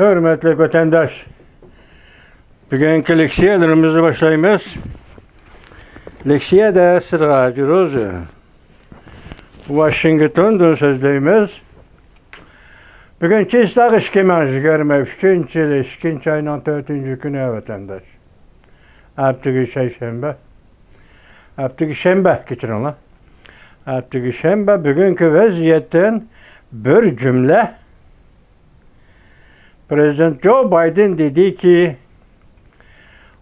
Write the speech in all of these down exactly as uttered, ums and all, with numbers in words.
ھۆرمەتلىك ۋەتەنداش، بۈگۈنكى لېكسىيەلىرىمىزنى باشلايمىز. لېكسىيەدە سىرغا جۇرۇز ۋاشىنگتوندىن سۆزلەيمىز. بۈگۈن چىسلاق ئىككى مىڭ يىگىرمە ئۈچىنچى يىل ئىككىنچى ئاينىڭ تۆتىنچى كۈنى، ۋەتەنداش. ئەتىگۈن شەيشەنبە. ئەتىگۈن شەنبە، كەچۈرۈڭلار. ئەتىگۈن شەنبە. بۈگۈنكى ۋەزىيەتتىن بىر جۈملە. پرېزىدېنت جو بايدېن دېدىكى،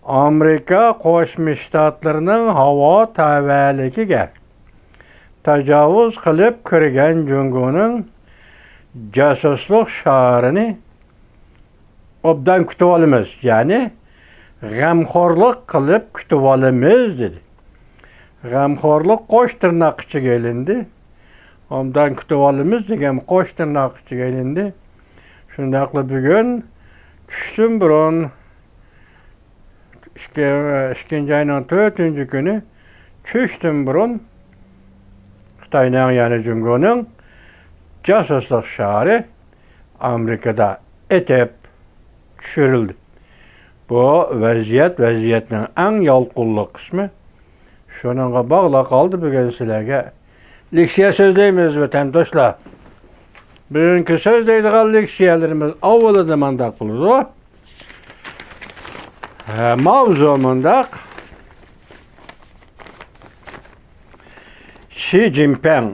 ئامېرىكا قوشما شتاتلىرىنىڭ ھاۋا تەۋەلىكىگە تاجاۋۇز قىلىپ كىرگەن جۇڭگونىڭ جاسۇسلۇق شارىنى ئوبدان كۈتۈۋالىمىز، يەنى غەمخورلۇق قىلىپ كۈتۈۋالىمىز، دېدى. غەمخورلۇق قوش تىرناق ئىچىگە ئېلىندى. ئوبدان كۈتۈۋالىمىز دېگەن قوش تىرناق ئىچىگە ئېلىندى. شۇنداقلا بۈگۈن چۈشتىن بۇرۇن، ئىككى، ئىككىنچى ئاينىڭ تۆتىنچى كۈنى چۈشتىن بۇرۇن خىتاينىڭ، يەنى جۇڭگونىڭ جاسۇسلۇق شارى ئامېرىكىدا ئېتىپ چۈشۈرۈلدى. بۇ ۋەزىيەت، ۋەزىيەتنىڭ ئەڭ يالقۇنلۇق قىسمى. شۇنىڭغا باغلىق ھالدا بۈگۈن سىلەرگە لېكسىيە سۆزلەيمىز، ۋەتەنداشلار. بۈگۈنكى سۆزلەيدىغان لېكسىيەلىرىمىز ئاۋۋىلىدا مانداق بولىدۇ. ھە، ماۋزۇ مۇنداق. شى جىنپىڭ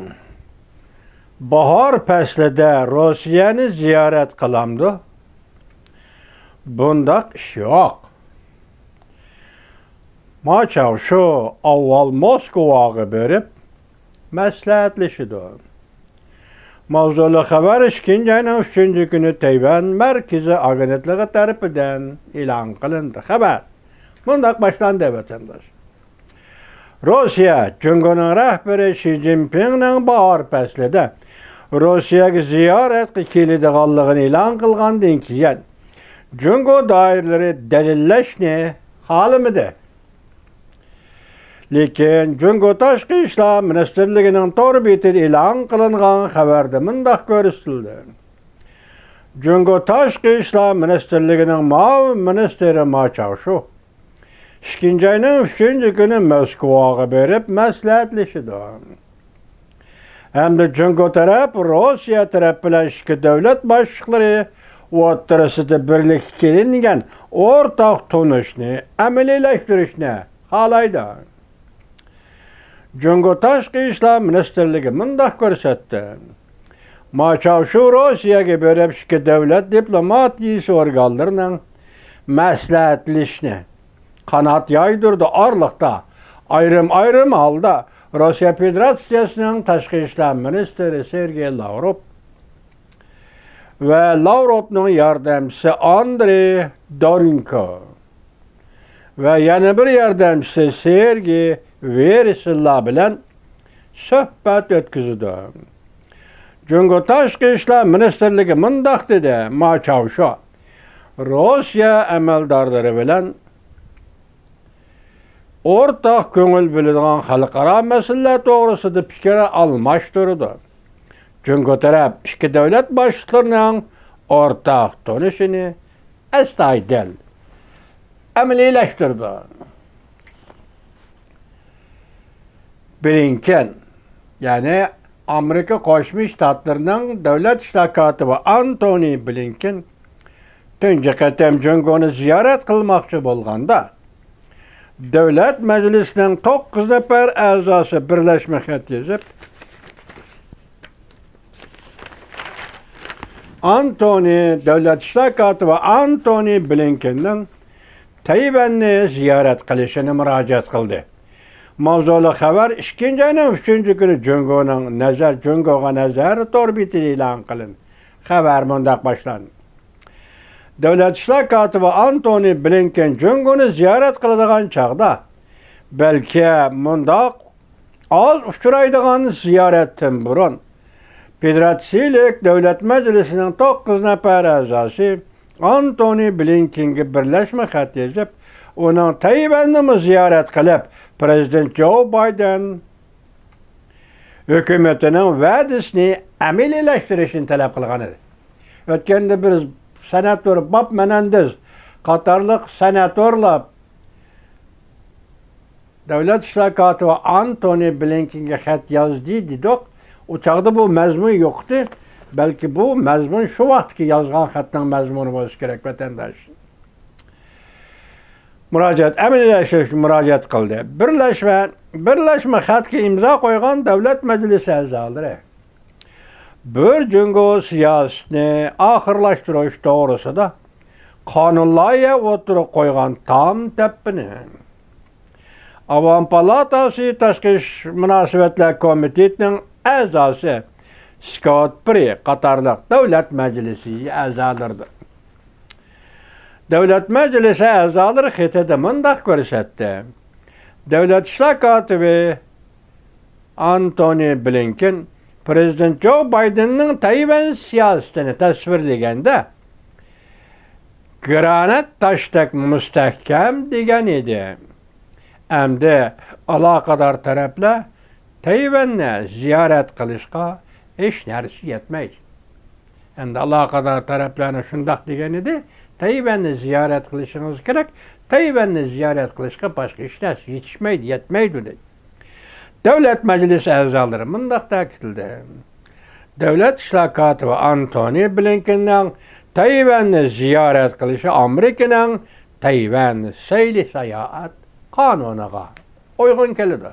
باھار پەسلىدە روسىيەنى زىيارەت قىلامدۇ؟ بۇنداق ئىش يوق. ما چاۋشيۇ ئاۋۋال موسكۋاغا بېرىپ مەسلىھەتلىشىدۇ. ماۋزۇلۇق خەۋەر ئىككىنچى ئاينىڭ ئۈچىنچى كۈنى تەيۋەن مەركىزىي ئاگېنتلىقى تەرىپىدىن ئېلان قىلىندى. خەۋەر مۇنداق باشلاندى، ۋەتەنداش. روسىيە جۇڭگونىڭ رەھبىرى شى جىنپىڭنىڭ باھار پەسلىدە روسىيەگە زىيارەتكە كېلىدىغانلىقىنى ئېلان قىلغاندىن كېيىن، جۇڭگو دائىرىلىرى دەلىللەشنى خالىمىدى. لېكىن جۇڭگو تاشقى ئىشلار مىنىستىرلىكىنىڭ تور بېتىدە ئېلان قىلىنغان خەۋەردە مۇنداق كۆرسىتىلدى. جۇڭگو تاشقى ئىشلار مىنىستىرلىكىنىڭ مۇئاۋىن مىنىستىرى ما چاۋشيۇ ئىككىنچى ئاينىڭ ئۈچىنچى كۈنى موسكۋاغا بېرىپ مەسلىھەتلىشىدۇ. ھەمدە جۇڭگو تەرەپ روسىيە تەرەپ بىلەن ئىككى دۆلەت باشلىقلىرى ئوتتۇرىسىدا بىرلىككە كېلىنگەن ئورتاق تونۇشنى ئەمەلىيلەشتۈرۈشنى خالايدۇ. جۇڭگو تاشقى ئىشلار مىنىستىرلىكى مۇنداق كۆرسەتتى. ما چاۋشيۇ روسىيەگە بېرىپ، ئىككى دۆلەت دىپلوماتىيىسى ئورگانلىرىنىڭ مەسلىھەتلىشىشىنى قانات يايدۇردى. ئارىلىقتا ئايرىم-ئايرىم ھالدا روسىيە فېدېراتسىيەسىنىڭ تاشقى ئىشلار مىنىستىرى سېرگېي لاۋروف ۋە لاۋروفنىڭ ياردەمچىسى ئاندرېي دورېنكو ۋە يەنە بىر ياردەمچىسى سېرگېي ۋېرېسىللا بىلەن سۆھبەت ئۆتكۈزىدۇ. جۇڭگو تاشقى ئىشلار مىنىستىرلىكى مۇنداق دېدى، ما چاۋشيۇ روسىيە ئەمەلدارلىرى بىلەن ئورتاق كۆڭۈل بۆلىدىغان خەلقئارا مەسىلىلەر توغرىسىدا پىكىر ئالماشتۇرىدۇ. جۇڭگو تەرەپ ئىككى دۆلەت باشلىقلىرىنىڭ ئورتاق تونۇشىنى ئەستايىدىل ئەمەلىيلەشتۈرىدۇ. بلىنكېن، يەنى ئامېرىكا قوشما شتاتلىرىنىڭ دۆلەت ئىشلار كاتىپى ئانتونى بلىنكېن تۇنجى قېتىم جۇڭگونى زىيارەت قىلماقچى بولغاندا، دۆلەت مەجلىسىنىڭ توققۇز نەپەر ئەزاسى بىرلەشمە خەت يېزىپ، ئانتونى، دۆلەت ئىشلار كاتىپى ئانتونى بلىنكېننىڭ تەيۋەننى زىيارەت قىلىشىنى مۇراجىئەت قىلدى. ماۋزۇلۇق خەۋەر ئىككىنچى ئاينىڭ ئۈچىنچى كۈنى جۇڭگونىڭ نەزەر، جۇڭگوغا نەزەر تور بېتىدە ئېلان قىلىندى. خەۋەر مۇنداق باشلاندى. دۆلەت ئىشلار كاتىپى ئانتونى بلىنكېن جۇڭگونى زىيارەت قىلىدىغان چاغدا، بەلكى مۇنداق ئاز ئۇچرايدىغان زىيارەتتىن بۇرۇن، فېدېراتسىيىلىك دۆلەت مەجلىسىنىڭ توققۇز نەپەر ئەزاسى ئانتونى بلىنكېنگە بىرلەشمە خەت يېزىپ، ئۇنىڭ تەيۋەننىمۇ زىيارەت قىلىپ، پرېزىدېنت جو بايدېن ھۆكۈمىتىنىڭ ۋەدىسىنى ئەمەلىيلەشتۈرۈشىنى تەلەپ قىلغان ئىدى. ئۆتكەندە بىر سېناتور باب مېنېندېز قاتارلىق سېناتورلار دۆلەت ئىشلار كاتىپى ئانتونى بلىنكېنگە خەت يازدى دېدۇق. ئۇ چاغدا بۇ مەزمۇن يوق ئىدى. بەلكى بۇ مەزمۇن شۇ ۋاقىتتىكى يازغان خەتنىڭ مەزمۇنى بولسا كېرەك، ۋەتەنداش. مۇراجىئەت، ئەمەلىيلەشتۈرۈشكە مۇراجىئەت قىلدى. بىرلەشمە، بىرلەشمە خەتكە ئىمزا قويغان دۆلەت مەجلىسى ئەزالىرى بىر جۇڭگو سىياسىتىنى ئاخىرلاشتۇرۇش توغرىسىدا قانۇن لايىھە ئوتتۇرىغا قويغان تام تەپپىنى ئاۋام پالاتاسى تاشقى ئىش مۇناسىۋەتلەر كومىتېتىنىڭ ئەزاسى سكوت پرى قاتارلىق دۆلەت مەجلىسى ئەزالىرىدۇر. دۆلەت مەجلىسى ئەزالىرى خېتىدە مۇنداق كۆرسەتتى: دۆلەت ئىشلار كاتىپى ئانتونى بلىنكېن پىرېزىدېنت جو بايدېننىڭ تەيۋەن سىياسىتىنى تەسۋىرلىگەندە، گرانات تاشتەك مۇستەھكەم دېگەن ئىدى. ئەمدى ئالاقىدار تەرەپلەر تەيۋەننى زىيارەت قىلىشقا ھېچ نەرسە يەتمەيدۇ. ئەمدى ئالاقىدار تەرەپلەرنى شۇنداق دېگەن ئىدى، تەيۋەننى زىيارەت قىلىشىڭىز كېرەك، تەيۋەننى زىيارەت قىلىشقا باشقا ھېچ نەرسە يېتىشمەيدۇ، يەتمەيدۇ دەيدۇ. دۆلەت مەجلىسى ئەزالىرى مۇنداق تەكىتلىدى: دۆلەت ئىشلار كاتىپى ئانتونى بلىنكېننىڭ تەيۋەننى زىيارەت قىلىشى ئامېرىكىنىڭ تەيۋەن سەيلە ساياھەت قانۇنىغا ئۇيغۇن كېلىدۇ.